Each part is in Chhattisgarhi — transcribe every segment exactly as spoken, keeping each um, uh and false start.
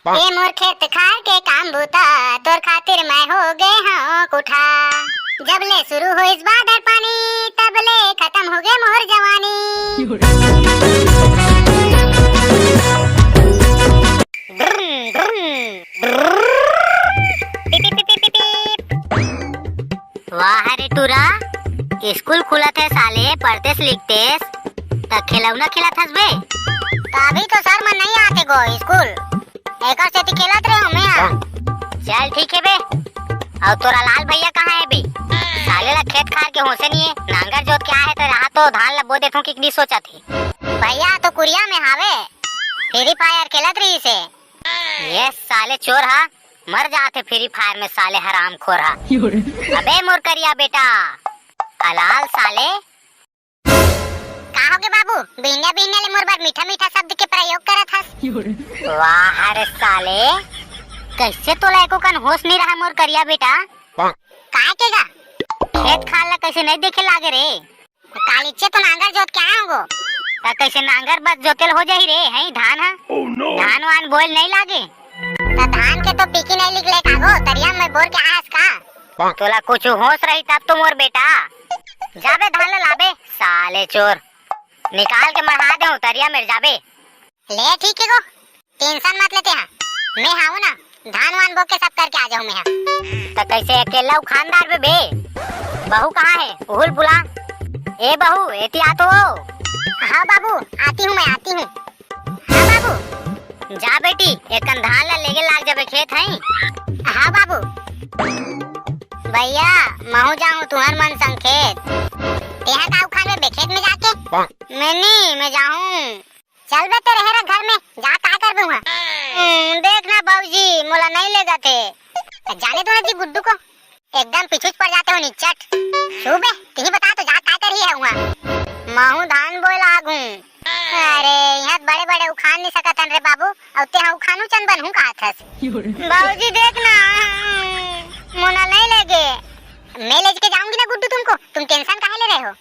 ए मोर खेत खार के काम बूता, तोर खातिर मैं हो गे हंव कुठा। जब ले शुरू होइस बादर पानी, तब ले खत्म हो गे मोर जवानी। वाह रे टूरा, स्कूल खुलत हे साले, पढ़तेस लिखतेस, त खिलौना खेलत हस बे? त अभी तो सर मन नहीं आते गो स्कूल, एकर सेती खेलत रहे हूँ मैं। चल ठीक है बे, अउ तोरा लाल भैया कहाँ है बे? साले ला खेत खार के होशे नहीं है, नांगर जोत के आए है त रहा तो धान ला बो देथों कि नहीं सोचत है। भैया तो कुरिया में हावे, फ्री फायर खेलत रही से। ये साले चोर हा, मर जाते फ्री फायर में साले हरामखोर हा। अबे मोर करिया बेटा, हलाल साले। का होगे बाबू, बिहनिया बिहनिया ले मोर बर मीठा मीठा शब्द के प्रयोग करत हस? वाह रे साले, कैसे तोला एको कन होश नहीं रहा मोर करिया बेटा? काय के गा? खेत खार ला कैसे नहीं देखे लागे रे? कालीचे तो नांगर जोत के आए होगो। त कैसे नांगर बस जोतेल हो जाही रे, हैं धान हा? धान वान बोल नहीं लागे। त धान के तो पीकी नहीं निकले कागो, तरिया में बोर के आयस का? तोला कुछ होश रही तब तो मोर बेटा। जाबे धान ला लाबे, साले चोर। निकाल के मढ़ा दे तरिया में जाबे। ले ठीक है गो, टेंशन मत लेते हैं, मैं हावो ना, धान वान बो के सब करके आ जाऊँ मैं। त कैसे अकेला उखानदार बे बे? बहू कहाँ है? उहुल बुला। ए बहू, एती आ तो। हाँ बाबू, आती हूँ मैं, आती हूँ। हाँ बाबू। जा बेटी, एकन धान ला लेगे लाग जाबे खेत है। हाँ बाबू। भैया, महू जाऊँ तुहर मन संग खेत। तेहा का उखानबे बे खेत में जाके? मैं नहीं, मैं जाऊँ। चल बे, तेरे हेरा घर में जा, का करबे वहाँ? हम्म, देख ना बाबूजी, मोला नहीं लेगथे। जाने दो ना जी गुड्डू को, एकदम पीछू पड़ जाते हो निच्चट। छू बे, तिही बता तो जा, का कर रही है वहाँ? महू धान बोए लाग हूँ। अरे, यहाँ बड़े बड़े उखान नहीं सकत हन रे बाबू, अउ ते हाँ उखानू चंद बनहूँ कहा थस। बाबूजी देख ना, मोला नहीं लेगे। मैं लेके जाऊंगी ना गुड्डू तुमको, तुम टेंशन काहे ले रहे हो?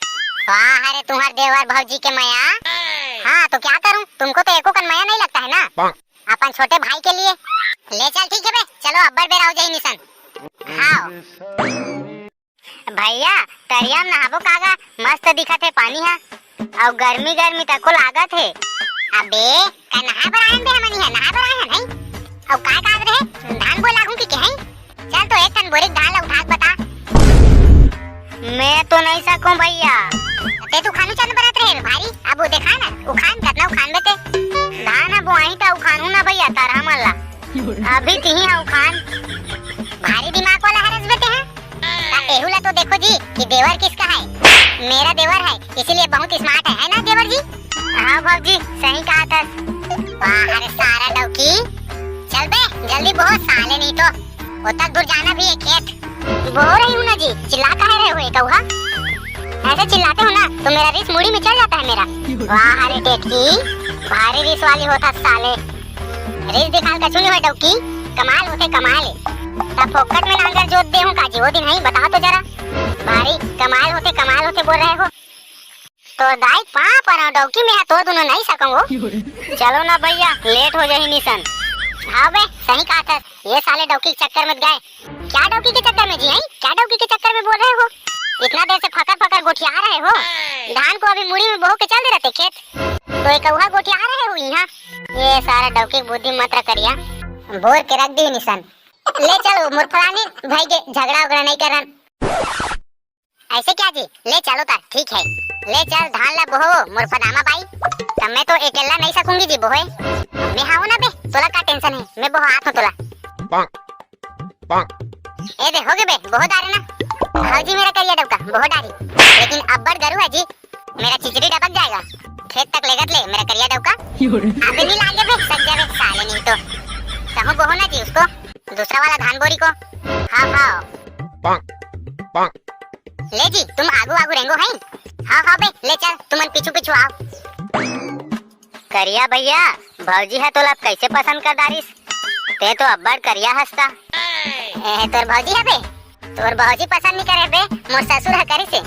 वाह, अरे तुम्हार देवर भौजी के मया। हाँ, तो क्या करूँ, तुमको तो एको कन मया नहीं लगता है ना। अपन छोटे भाई के लिए। ले चल, ठीक है बे, चलो अब्बड़ बेरा हो जाही निसन। हाँ। भैया, तरिया में नहाबो कागा, मस्त दिखत है पानी हा। अउ गर्मी गर्मी तको लागत हे। अबे, का नहाए बर आयन बे हमन इहाँ? नहाए बर आयन, हैं? अउ काय काज रहे? धान बोए लागहूँ कि के, हैं? चल तो एक ठन बोरिक धान ला उठा के बता। मैं तो नहीं सकूँ भैया। ते तो उखानू चंद बनत रहे भारी। अब वो देखा ना, उखान कतना उखान बे ते। धान अब वहीं त उखानू ना भैया, तारा मन ला। अभी तिही हा उखान। भारी दिमाग वाला हरस बे ते हा। का एहू ला तो देखो जी कि देवर किसका है। मेरा देवर है, इसीलिए बहुत स्मार्ट है, है ना देवर जी? हाँ भौजी, सही कहा था। वाह रे सारा डौकी, चल बे जल्दी बोहो साले, नहीं तो ओतक दूर जाना भी है खेत। बोहो रही हूँ ना जी, चिल्ला काहे रहे हो ये कौहा? ऐसे चिल्लाते हो ना तो मेरा रीस मुड़ी में चढ़ जाता है मेरा। वाह रे टेटकी, भारी रीस वाली होता साले। रीस दिखाल कछु नहीं हो डौकी, कमाल होते कमाल। तब फोकट में नांगर जोत दे हूँ काजी, वो दिन है बताओ तो जरा। भारी कमाल होते, कमाल होते बोल रहे हो। तो दाई पाँव पर डौकी में तो दोनों नहीं सकूंगो। चलो ना भैया, लेट हो जाही निसन। हाँ बे, सही कहा था, ये साले डौकी के चक्कर में गए। क्या डौकी के चक्कर में जी हैं? क्या डौकी के चक्कर में बोल रहे हो? इतना देर से फकर फकर गोठिया रहे हो, धान को अभी मुड़ी में बोह के चल दे रहते खेत, तो एक कौहा गोठिया रहे हो यहाँ। ये सारा डौकी के बुद्धि मत करिया, बोर के रख दी निसन। ले चलो मुरफलानी भाई के झगड़ा उगड़ा नहीं करन। ऐसे क्या जी? ले चलो ता, ठीक है। ले चल धान ला बोहो, मोर फदामा बाई। तब मैं तो अकेला नहीं सकूंगी जी बोहे। मैं हावो ना बे, तोला का टेंशन है? मैं बोहो आत हूँ तोला। ए दे, हो गे बे, बोहो डारे ना। हाँ जी, मेरा करिया डौका, बोहो डारी। लेकिन अब्बड़ गरु है जी, मेरा चिचरी डबक जाएगा। खेत तक लेगत ले, मेरा करिया डौका। अबे नहीं लागे बे, सक जावे, साले नहीं तो। कहूँ बोहो ना जी उसको, दूसरा वाला धान बोरी को। हाँ, हाँ। ले जी, तुम आगू आगू रेंगो हैं। हाँ, हाँ बे, ले चल, तुमन पीछू पीछू आओ। करिया भैया, भौजी है तोला कैसे पसंद कर डारिस? ते तो अब्बड़ करिया हस ता। ए, तोर भौजी है बे? तोर भौजी पसंद नहीं करे बे, मोर ससुर ह करिस हे।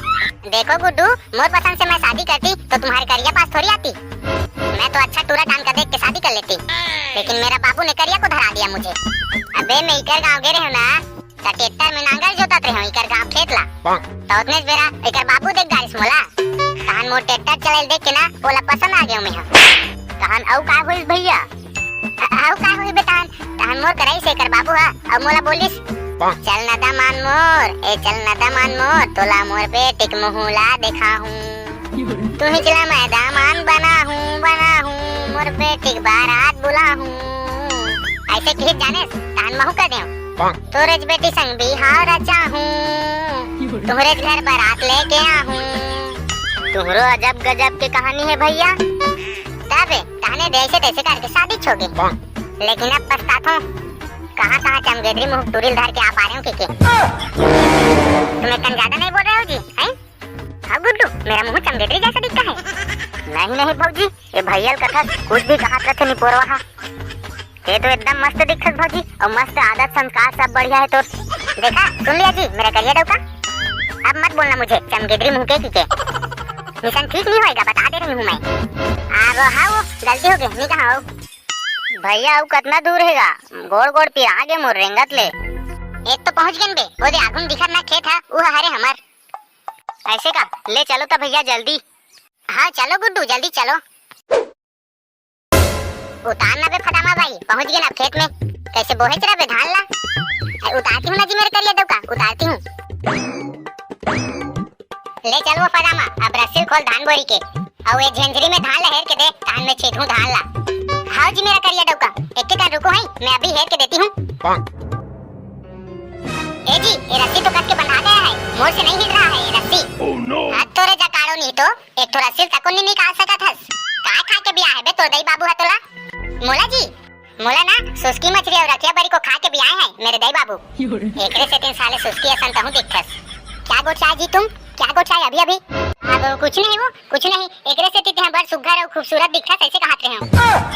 देखो गुड्डू, मोर पसंद से मैं शादी करती तो तुम्हारे करिया पास थोड़ी आती। मैं तो अच्छा टूरा टान का देख के शादी कर लेती, लेकिन मेरा बाबू ने करिया को धरा दिया मुझे। अबे मैं इकर गांव गे रहे हूँ ना, त ट्रैक्टर में नांगर जोतत रहे हूँ इकर गांव खेत ला। त उतने बेरा इकर बाबू देख डारिस मोला। तहन मोर ट्रैक्टर चलाइल देख के ना ओला पसंद आ गयो मैं ह। तहन अउ का होइस भैया? अ-, अउ का होई बे तहन? तहन मोर कराइस एकर बाबू ह, अउ मोला बोलिस, "चल न दमान मोर, ए चल न दमान मोर, तोला मोर बेटिक मुहूं ला देखाहूं। तुहिच ला मैं दामान बनाहूं, बनाहूं, मोर बेटिक बारात बुलाहूं।" अइसे किहिस जानेस, तहन महूं कह देंव, "तोरेच बेटी संग बिहाव रचाहूं, तुहरेच घर बारात लेके आहूं।" तुहरो अजब गजब के कहानी हे भैया। तबे तहने जैसे तैसे करके शादी हो गे। लेकिन अब पछताथों, कहाँ कहाँ चमगेदरी मुंह टूरिल धर के आ पा रहे हो के, के? तुम एक कन ज्यादा नहीं बोल रहे हो जी, हैं? हाँ गुड्डू, मेरा मुंह चमगेदरी जैसा दिखता है? नहीं नहीं भौजी, ये भैया ल कथस कुछ भी कहात रथे निपोरवा हा। ते तो एकदम मस्त दिखत भौजी, अउ मस्त आदत संस्कार सब बढ़िया हे तोर। देखा, सुन लिया जी मेरा करिया डौका, अब मत बोलना मुझे चमगेदरी मुंह के की के। मिशन ठीक नहीं होएगा, बता दे रही हूँ मैं। अब हाँ वो गलती हो गई, नहीं कहा हो। भैया, अउ कतना दूर हेगा? गोड़ गोड़ पिरा गे मोर रेंगत ले। एक तो पहुंच गेन बे, वो दे आगू में दिखत ना खेत है, वो हरे हमर। ऐसे का? ले चलो त भैया जल्दी। हाँ चलो गुड्डू, जल्दी चलो। उतार ना बे फटामा भाई, पहुंच गेन अब खेत में। कैसे बोहेच रहे बे धान ला? अरे उतारती हूँ ना जी मेरे करिया डौका, उतारती हूँ। ले चल वो फटामा, अब रस्सी खोल धान बोरी के। अउ ये झेंझरी में धान ला हेर के दे, धान में छेदहूँ धान ला। हाव जी मेरा करिया डौका, एक के कान रुको है, मैं अभी हेर के देती हूँ। ए जी, ये रस्सी तो कस के बंधा गया है, मोर से नहीं हिल रहा है ये रस्सी। Oh no! हाथ तोरे जकाड़ो नहीं तो एक ठो रस्सी तको नहीं निकाल सकत हस। काय खा के बिया है बे तोर दई बाबू ह तोला? मोला जी, मोला ना सुस्की मछली अउ रखिया बरी को खा के बियाए हैं मेरे दई बाबू। एकरे सेती साले सुस्की असन तहूँ दिखथस। क्या गोठियाए जी तुम? क्या गोठियाए अभी अभी? अब कुछ नहीं वो, कुछ नहीं। एकरे सेती तेहा बड़ सुग्घर अउ खूबसूरत दिखथस, ऐसे कहत रहे हो।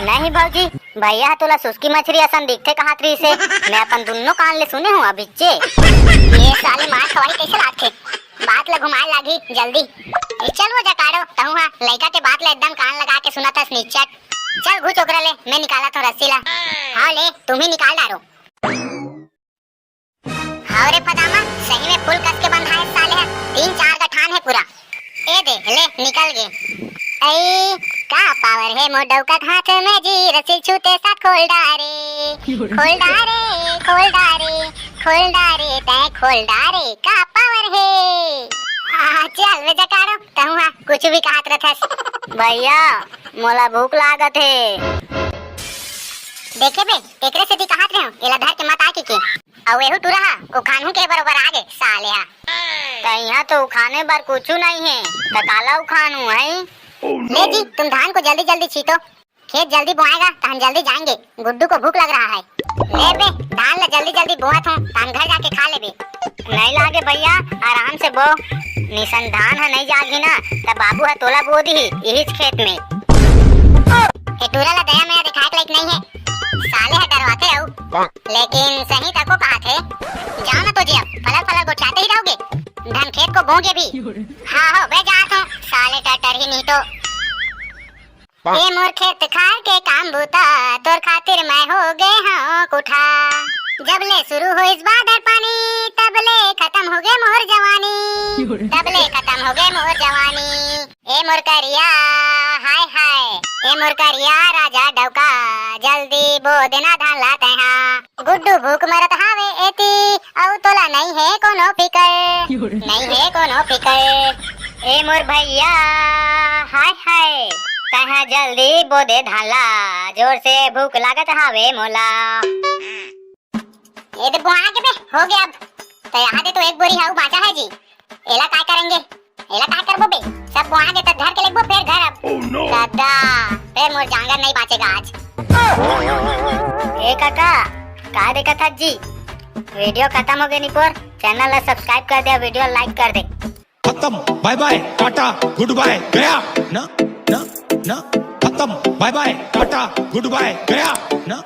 नहीं भौजी, भैया ह तोला सुस्की मछली असन दिखथे कहत रहिस हे। मैं अपन दुन्नो कान ले सुने हूँ अभिच्चे। ये साले मार खवाही कैसे लागथे? बात ल घुमाए लागी जल्दी। ए, चल वो जकाड़ो, तहूँ हा लइका के बात ल एकदम कान लगा के सुनत हस निच्चट। चल घुच ओकरा ले, मैं निकालत हूँ रस्सी ला। हाँ ले, तुम ही निकाल डारो। हाँ रे फदामा, सही में फुल कस के बंधा है साले हा। तीन चार गठान है पूरा। ए दे, ले, निकल गे। ऐ, का पावर है मोर डौका के हाथ में जी, रस्सी छूते साथ खोल डारे। खोल डारे, खोल डारे, खोल डारे, तैं खोल डारे, का पावर है? आ, चल बे जकाड़ो, तहूँ हा कुछ भी कहत रथस। भैया, मोला भूख लागत हे। देखे बे, एकरे सेती कहत रहेंव, एला धर के मत आए कहिके। अउ एहू टूरा हा उखानहूँ के बरोबर आगे, साले हा। त इहाँ तो उखाने बर कुछु नइ हे, त काला उखानहूँ हई? ले जी, तुम धान को जल्दी जल्दी छींटो, खेत जल्दी बोआएगा, त हम जल्दी जाएंगे, गुड्डू को भूख लग रहा है। ले बे, धान ला जल्दी जल्दी बोआत हूँ, त हम घर जाके खा लेबे। नइ लागे भैया, आराम से बो, निसन धान ह नइ जागही ना, त बाबू ह तोला बो दिही इहीच खेत में। ए टूरा ला दया मया दिखाए के लायक नइ हे, साले ह डरवाथे अउ। लेकिन सही तको कहत हे, जाओ ना तो जी, अब फलर फलर गोठियाते ही रहोगे, धन खेत को बोओगे भी। हाँ हो बे, जात हूँ, साले टटर ही नहीं तो। ए मोर खेत खार के काम बूता, तोर खातिर मैं हो गे हूँ कुठा। जब ले शुरू होइस बादर पानी, तब ले खत्म हो गे मोर जवानी। तब ले खत्म हो गे मोर जवानी। ए मोर करिया, हाय हाय, ए मोर करिया राजा डौका, जल्दी बो देना धान ला तैहा। गुड्डू भूख मरत हावे एती, अउ तोला नइ हे कोनो फिकर, नइ हे कोनो फिकर। ए मोर भैया, हाय हाय, तैहा जल्दी बो दे धान ला, जोर से भूख लागत हावे मोला। ए दे बोआ के बे, हो गया अब। त यहाँ दे तो एक बोरी हाउ बाँचा है जी। एला काय करेंगे? एला काय करबो बे? सब बोआ के त धर के लेगबो फेर घर अब। Oh no! दादा, फेर मोर जांगर नहीं बाँचेगा आज। ए काका, का देखत हस जी? वीडियो खत्म हो गए निपोर, चैनल ला सब्सक्राइब कर दे, वीडियो लाइक कर दे। खत्म, बाय बाय, टाटा, गुड बाय, गया। ना, ना, ना, खत्म, बाय बाय, टाटा, गुड बाय, गया। ना।